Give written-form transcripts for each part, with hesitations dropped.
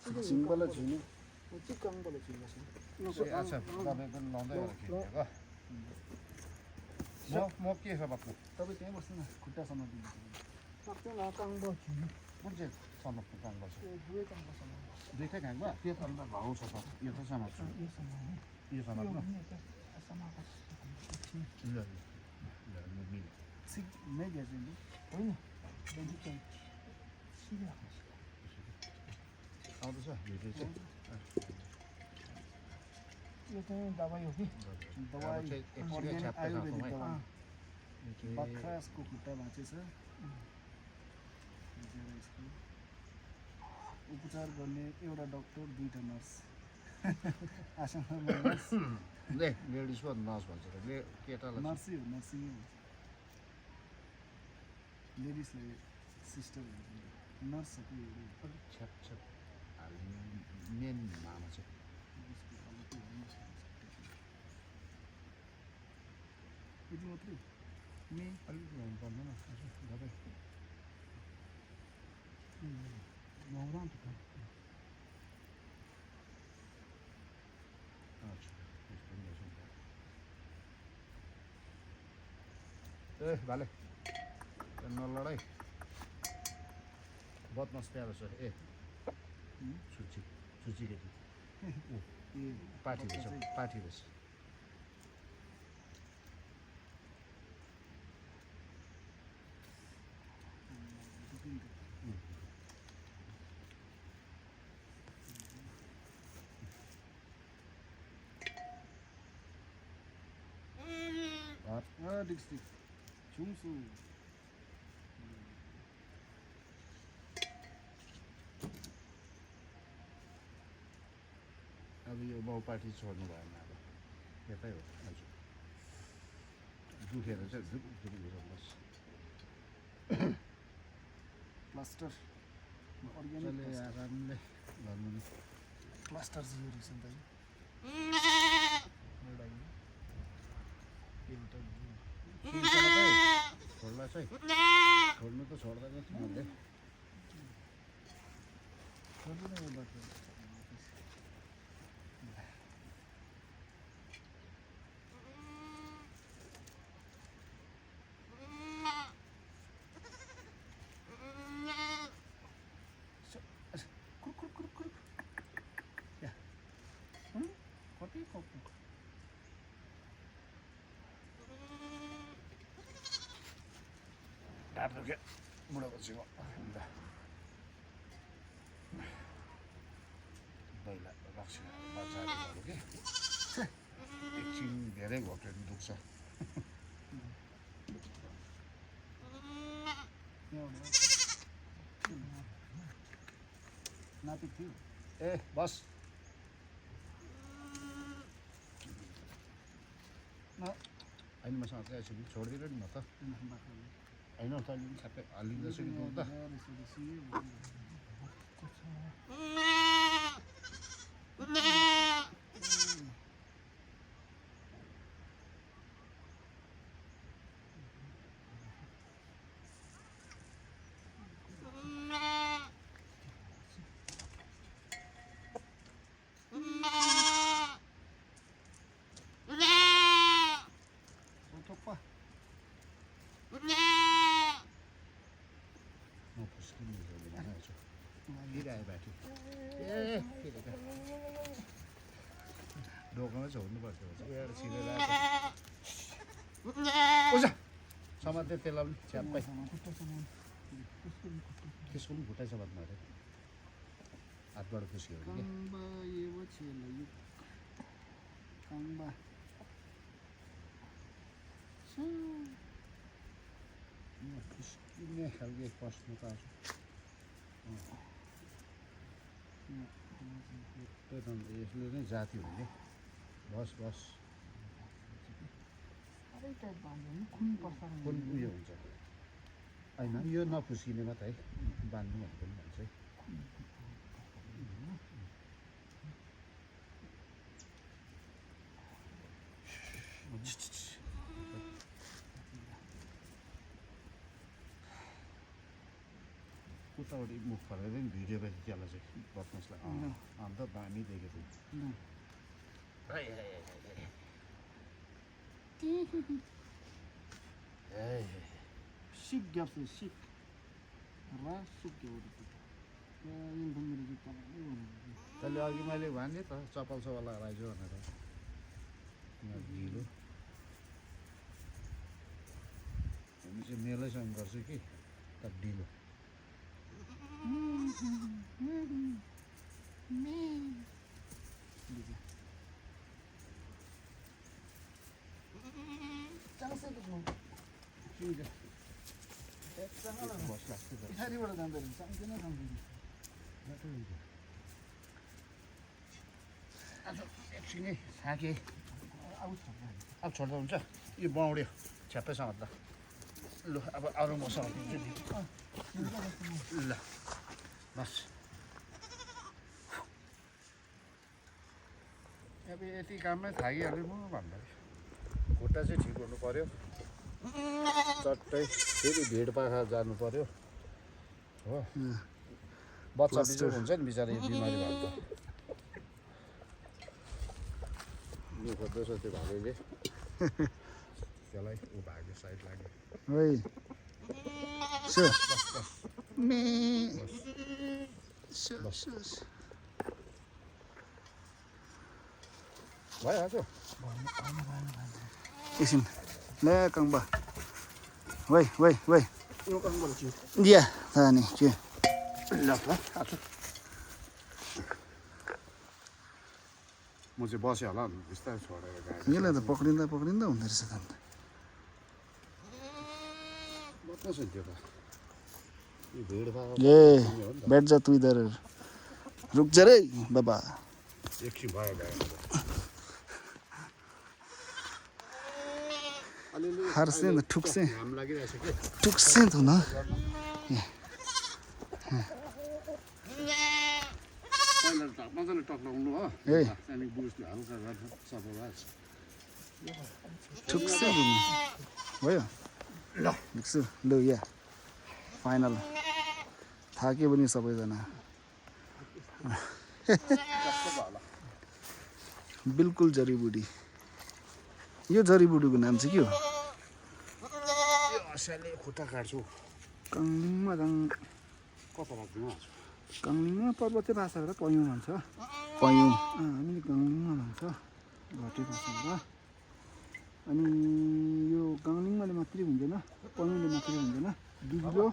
जिङबाट झुने चिक्काङबाट झुन्दैछ अच्छा दबाई पनि लाउँदै होला खिचेको म के छ बाप्पु तपाईँ त्यहीँ बस्नु न खुट्टासम्म दिनुहुन्छ सक्दैन काङबाट झुन्नु कुन चाहिँ समात्नु काम गर्छ दुवै काङबाट दुइटै घाङमा त्यो त अन्त घाउ छ यो त समात्छु यो समात्नु नै दिएछ नि होइन आउँदैछ भिडियो चाहिँ यो चाहिँ दबाई हो कि दबाई आयुर्वेदिक दबाई बाख्राको खुट्टा भाँचेछ उपचार गर्ने एउटा डक्टर दुईवटा नर्स आशामा नर्स लेडिजको नर्स भन्छ केटालाई नर्सै हो नर्सिङै हुन्छ लेडिजलाई सिस्टर भन्छ नर्स सबै अलिक छ्याप छ्याप हाल्ने मेन मामा चाहिँ यति मात्रै मे अलिक लाउनु पर्दैन दबाई लाउँदा नि ए भाले नलडाइ बदमास प्यारो छ ए सुची सुची केटी पाठी रहेछ डिस्ट्रिक्ट छुङसु अब यो बाउपाटी छोड्नु भएन अब यतै हो हजुर दुखेर चाहिँ बस प्लास्टर अर्ग्यानिक आरामले गर्नु नि प्लास्टर चाहिँ यो रहेछ नि त छोड्ला चाहिँ छोड्नु त छोड्दैन तिमीहरूले छोड्दैन यो बाटो कति कपु ढाप्नु क्या बुढाको छेउ पहिला रक्सी बजारहरू कि एकछिन धेरै घोप्टेर दुख्छ नापिक थियो ए बस होइन मसँग चाहिँ आइसक्यो छोडिदिनु नि म त होइन त अहिले ठ्याक्कै हालिँदैछ कि दुध त ढोकामै छोड्नुपर्छ एउटा छिरेर समात्दै त्यसलाई पनि छ्याप्पै त्यसको पनि खुट्टै समात्नु अरे हातबाट खुसी हो खुस्किने खालको प्रश्न त त्यही त यसले नै जाति हुने बस बस कुन उयो हुन्छ होइन यो नखुस्किने मात्रै बान्नु भनेको पनि भन्छ है उतापट्टि मुख फरेर नि भिडियो पछि त्यसलाई चाहिँ बदमासलाई अन्त दामी देखेको सिक ग्याप्स सिक र सिक ग्याउ त्यसले अघि मैले भने त चप्पल सप्पल लगाइदियो भनेर ढिलो हामी चाहिँ मेलैसँग गर्छु कि तर ढिलो पछाडिबाट जाँदो रहेछ सानोतिनो एकछिनै थाकेँ अब छोड्दा हुन्छ यो बाउड्यो छ्याप्पैसँग त लु अब अरू मसँग दिन्छु नि ल बस अब यति काममै थाकिहाल्यो म भन्दा खुट्टा चाहिँ ठिक हुनु पऱ्यो चट्टै फेरि भिडपाखा जानु पऱ्यो हो बच्चा बिजोग हुन्छ नि बिचरा यो बिमारी भयो त यो खोज्दैछ त्यो भालेले त्यसलाई ऊ भाग्यो साइड लाग्यो ओइ सो मे भइहाल्छ एकछिन ल कङ्बा वै वै वै दिया नि के ल म चाहिँ बसेँ होला बिस्तारै छोडेर गएँ यसलाई त पक्रिँदा पक्रिँदा हुँदो रहेछ त अन्त बत्न छ त्यो त यो भिड भएको ए बैठ जा तू इधर रुक जा रे बाबा एकछिन भयो गयो अलिअलि हर्से न ठुक्से घाम लागिरहेछ कि ठुक्से त न पहिला मजाले टक्राउनु हो ए त्यहाँदेखि बुझ्नु हल्का गरेर सबै भएछ ठुक्से दिनु भयो ल देख्छु लु या फाइनल थाक्यो पनि सबैजना बिल्कुल जडीबुटी यो जडीबुटीको नाम चाहिँ के हो यो हँसियाले खुट्टा काट्छु काङलिङमा जाङ कता राख्दिनु काङलिङमा पर्वतीय भाषाबाट पयौँ भन्छ पयौँ हामीले गाङलिङमा भन्छ घटे भाषाबाट अनि यो गाङलिङमाले मात्रै हुँदैन पयौँले मात्रै हुँदैन दुजिलो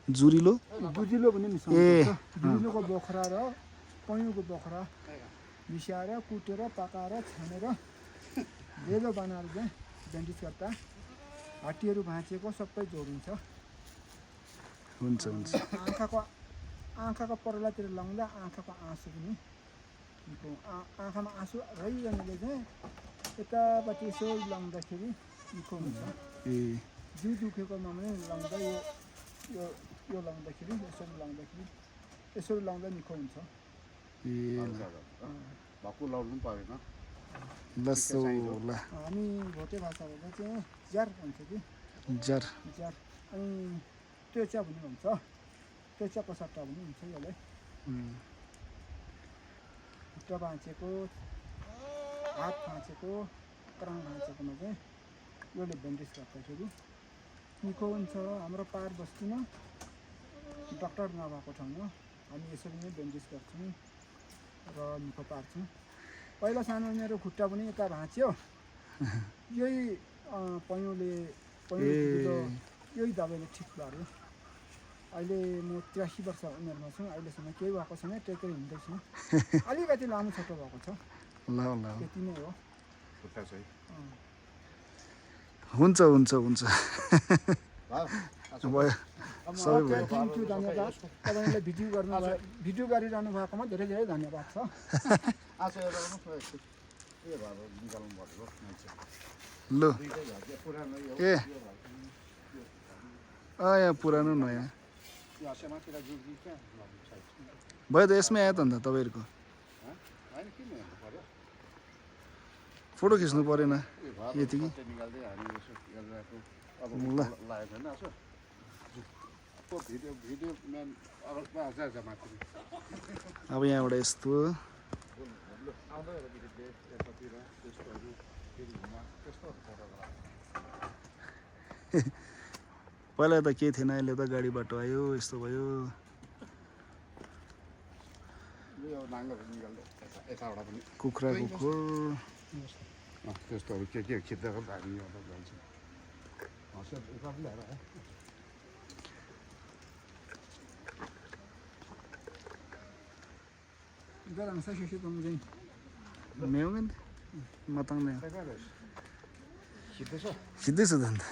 जुरिलो दुजिलो पनि मिसाउँछ दुजिलोको बखरा र पयौँको बखरा मिसाएर कुटेर पकाएर छानेर रेलो बनाएर चाहिँ ब्यान्डेज गर्दा हड्डीहरू भाँचिएको सबै जोडिन्छ हुन्छ हुन्छ आँखाको पर्लातिर लाउँदा आँखाको आँसु पनि निको आँखामा आँसु रहिरहनेले चाहिँ यतापट्टि यसो लाउँदाखेरि निको हुन्छ ए जिउ दुखेकोमा पनि लाउँदा यो यो लाउँदाखेरि यसरी लाउँदा निको हुन्छ ए भक्कु लाउनु पनि परेन लसो ल हामी भोटे भाषाबाट चाहिँ ज्यार भन्छ कि ज्यार ज्यार अनि त्योचा पनि भन्छ त्योचाको सट्टा पनि हुन्छ यसलाई खुट्टा भाँचेको हात भाँचेको क्राङ भाँचेकोमा चाहिँ यसले ब्यान्डेज गर्दाखेरि निको हुन्छ हाम्रो पार बस्तीमा डक्टर नभएको ठाउँमा हामी यसरी नै ब्यान्डेज गर्छौँ र निको पार्छौँ पहिला सानो मेरो खुट्टा पनि यता भाँच्यो यही पयौँले यही दबाईले ठिक भयो अहिले म 83 वर्ष उमेरमा छु अहिलेसम्म केही भएको छैन टेकेर हिँड्दैछु अलिकति लामो छोटो भएको छ ल ल त्यति नै हो खुट्टा चाहिँ हुन्छ हुन्छ हुन्छ भयो सबै भयो थ्याङ्क यू धन्यवाद तपाईँले भिडियो गरिरहनु भएकोमा धेरै धेरै धन्यवाद छ आज एउटा के भएर निकाल्नु पर्यो मान्छे लु पुरानो ए यहाँ पुरानो नयाँ यो हँसियामातिर जुर्गी कहाँ भयो त यसमै आयो त अन्त तपाईँहरूको होइन किन हेर्नु पर्यो फोटो खिच्नु परेन यतिकै निकाल्दै हामी यसो गरिरहेको अब ल लागेको छैन यसो भिडियो म्यान माथि अब यहाँबाट यस्तो आउँदै होला बिचमा यतातिर त्यस्तोहरू फेरि घुमा त्यस्तोहरू फोटोग्राफ पहिला त केही थिएन अहिले त गाडी बाटो आयो यस्तो भयो यो नाङ्गल निकाल्दै यताबाट पनि कुखुराको खोर त्यस्तोहरू के खिच्दाको हामी एउटा जान्छ यता पनि ल्याएर Galang sa siya itong din. मेउ नि मतङ नै खिच्दैछ खिच्दैछ त अन्त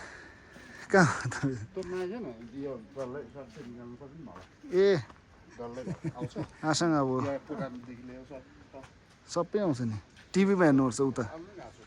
कहाँ त्यो नआएन यो डल्लै सबै निकाल्नु पर्दैन होला ए डल्लै आउँछ आसँग अब पुरानोदेखि लिएर सबै आउँछ नि टिभीमा हेर्नुपर्छ उता आउनु नि आएको